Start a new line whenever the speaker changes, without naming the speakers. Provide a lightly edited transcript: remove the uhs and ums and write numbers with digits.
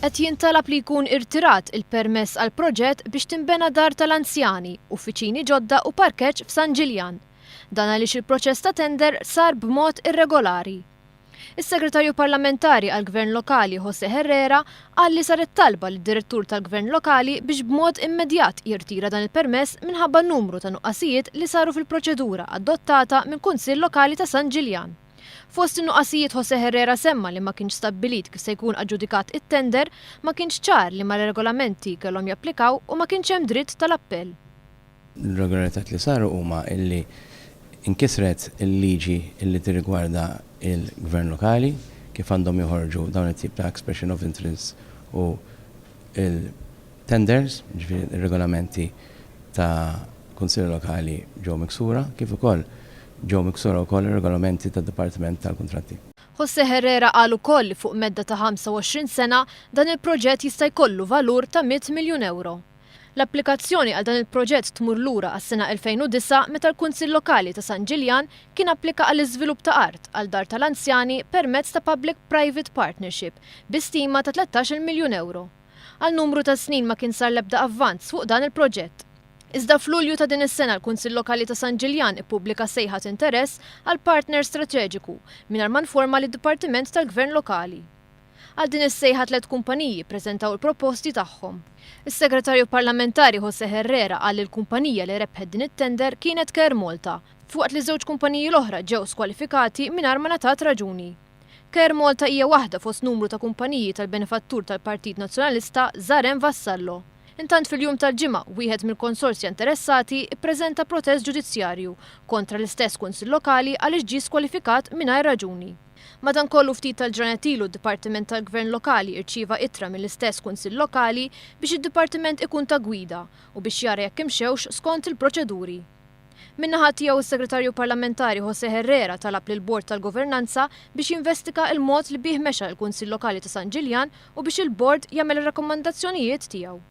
Qed jintalab li jkun irtirat il-permess għall-proġett biex tinbena dar tal-anzjani, uffiċini ġodda u parkeġġ f'San Ġiljan. Dan għaliex il-proċess ta' tender sar b'mod irregolari. Is-Segretarju Parlamentari għall-Gvern Lokali José Herrera qal li saret talba lid-Direttur tal-Gvern Lokali biex b'mod immedjat jirtira dan il-permess minħabba numru ta' nuqqasijiet li saru fil-proċedura adottata mill-Kunsill Lokali ta' San Ġiljan. Fost in-nuqqasijiet José Herrera semma li ma kienx stabbilit kif se jkun aġġudikat it-tender, ma kienx ċar liema regolamenti kellhom japplikaw u ma kienx hemm dritt tal-appell.
L-irregolaritajiet li saru huma illi nkisret il-liġi illi tirrigwarda l-Gvern Lokali, kif għandhom joħorġu dawn it-tip ta' expression of interest u l-tenders, jiġifieri r-regolamenti ta' Kunsilli Lokali ġew miksura, kif ukoll ġew miksura wkoll ir-regolamenti tad-Dipartiment tal-Kuntratti.
José Herrera qal ukoll li fuq medda ta' 25 sena, dan il-proġett jista' jkollu valur ta' mitt miljun ewro. L-applikazzjoni għal dan il-proġett tmur lura għas-sena 2009 meta l-Kunsill Lokali ta' San Ġiljan kien applika għall-iżvilupp ta' art għal dar tal-anzjani permezz ta' Public Private Partnership bi stima ta' 13-il miljun ewro. Għal numru ta' snin ma kien sar l-ebda avvanz fuq dan il-proġett. Iżda f'Lulju ta' din is-sena l-Kunsill Lokali ta' San Ġiljan ippubblika sejħa t'interess għal partner strateġiku mingħajr ma nforma lid-Dipartiment tal-Gvern Lokali. Għal din is-sejħa tlett kumpaniji ppreżentaw il-proposti tagħhom. Is-Segretarju Parlamentari José Herrera qal li l-kumpanija li rebħet din it-tender kienet Care Malta, f'waqt li ż-żewġ kumpaniji l-oħra ġew skwalifikati mingħajr ma ngħatat raġuni. Care Malta hija waħda fost numru ta' kumpaniji tal-benefattur tal-Partit Nazzjonalista Zaren Vassallo. Intant fil-jum tal-Ġimgħa, wieħed mill-konsorzja interessati ppreżenta protest ġudizzjarju kontra l-istess Kunsill Lokali għaliex ġie skwalifikat mingħajr raġuni. Madankollu ftit tal-ġranet ilu d-Dipartiment tal-Gvern Lokali irċieva ittra mill-istess Kunsill Lokali biex id-Dipartiment ikun ta' gwida u biex jara jekk imxewx skont il-proċeduri. Min-naħa tiegħu s-Segretarju Parlamentari José Herrera talab lill-Bord tal-Governanza biex jinvestiga l-mod li bih mexa l-Kunsill Lokali ta' San Ġiljan u biex il-Bord jagħmel ir-rakkomandazzjonijiet tiegħu.